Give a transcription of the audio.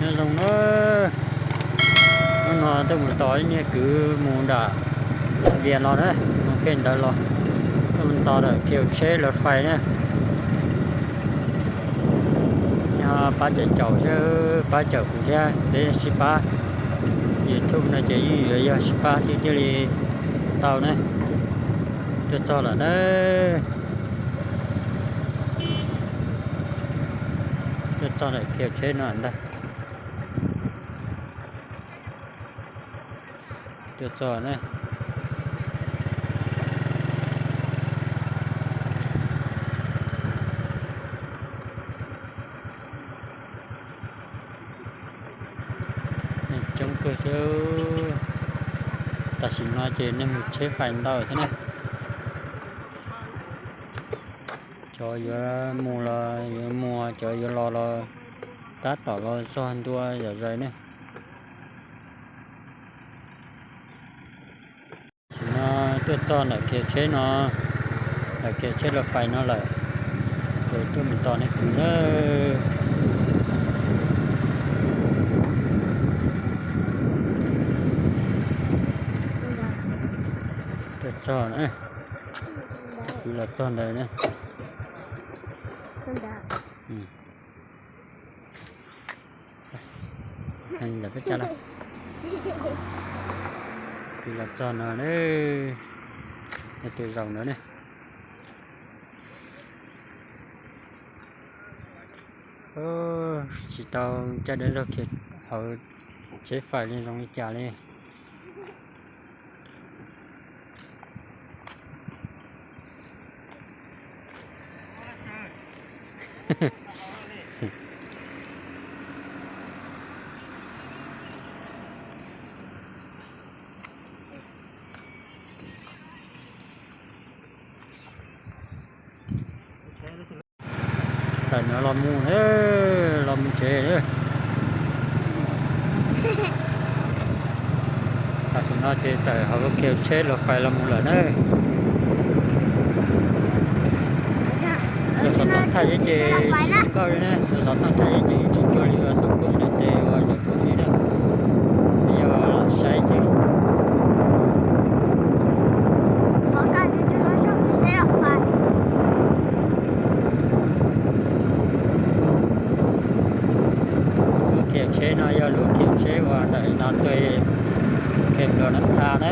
Nyob zoo na, hnub no tuaj mus tos ib niag kwv mus nram Vias los na, mus kiag ntawd los tuaj mus tos ntawm khiv tsheb lawv fais na. Yog pab caum caum thiab pab caum kuv thiab peb sib pab. YouTube no ces yeej yuav yog sib pab xwb thiaj li tau na. Tuaj txog lawm na. Tuaj txog ntawm khiv tsheb no ntag. Tuaj txog na. Neeg coob kawg thiab. Tam sim no ces neeg mus tsheb fais ntau thiab na. Cov yuav mus los yuav mus, cov yuav los los tab tom los txog ntua zom zaws ne. Tam sim no tuaj txog ntawm khiv tsheb no, ntawm khiv tsheb lawv fais no lawm, ces tuaj mus tos nej kwv na. Tuaj txog na, kwv los txog ntawd na. Ntawm peb tsa lawm, kwv los txog no na, tus zaum ntawd ne. Tsis tau caj dab laug khiv hauv tsheb fais li zoo li cas li. Tawm no los mus, los mus tsev. Tam sim no ces tawm hauv lub khiv tsheb los fais los mus lawm na. Yog xov tooj thaij thiab ces koj li na, yog xov tooj thaij thiab ces tsis cuag li ua tus koob ntiaj teb uas yog koob li na, yog lam saib ces lub khiv tsheb no yog lub khiv tsheb uas ntawm no tuaj khiv nplua nab tha na.